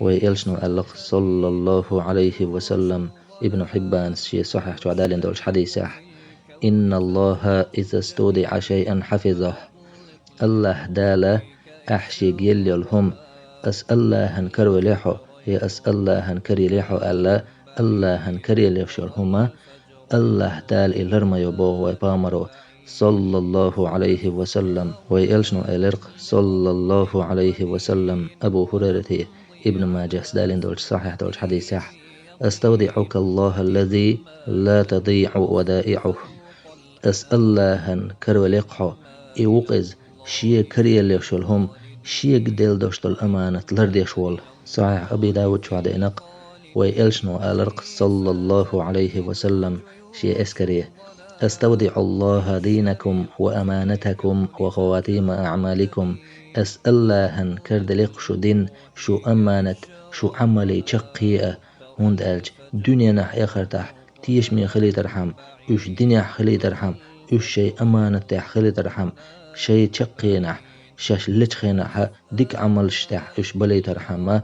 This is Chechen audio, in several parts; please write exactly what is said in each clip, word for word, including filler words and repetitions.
Вай элчано аьлла-кх, саллаллаху Ӏалайхи ва саллам, Ибн Хьиббанас шен сахьихь чохь далийна долчу хьадисехь: «Инна Аллаха иза студиӀа шайъан хьафизаху». Аллаха Дала ахь шега елла йолу хӀума, ас Аллахьан каравелехь хьо, я ас Аллахьан караелехь хьо аьлла, Аллахьан караелеш йолу хӀума, Аллаха Дала и лар ма йо боху вай пайхамаро, саллаллаху Ӏалайхи ва саллам. Вай элчано элира-кх, саллаллаху Ӏалайхи ва саллам, Абу Хурайрате, Ибн Маджас далийна долчу сахьихь долчу хьадисехь: «АставдиӀука Аллаха аллази ла тадиӀу вадаиӀуху». Ас Аллахьан каравелехь хьо, и ву-кх иза, шега караеллеш йолу хӀума, шега делла долуш долу аманат лардеш волу. Сахьихь Аби Дауд чохь деана-кх, вай элчано алара-кх, саллаллаху Ӏалайхи ва саллам, шен эскаре: «АставдиӀу Аллаха динакум ва аманатакум ва хаватима аӀмаликум». Ас Аллахьан караделехь шу дин, шу аманат, шу Ӏамале чаккхе а, хӀунда аьлча дуьненахь, эхартахь тешаме хилийтархьама, уьш динехь хилийтархьама, уьш шайн аманатехь хилийтархьама, шайн чаккхенахь, шаьш лечу хенахь дика Ӏамалш тӀехь уьш балийтархьама,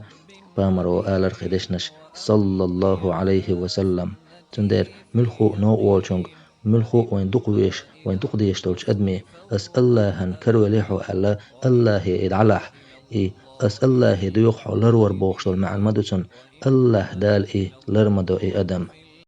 пайхамаро алара-кх и дешнаш, саллаллаху Ӏалайхи ва саллам. Цундела муьлхха а новкъа волчуьнга, муьлхха а вайн дукха везаш, вайн дукха дезаш долчу адаме, ас Аллахьан каравелехь хьо аьлла, Аллахье и дӀалахь, и ас Аллахье доьху хьо ларвар бохуш долу маьӀна ма ду цуьнан, Аллаха Дала и лар ма до и адам.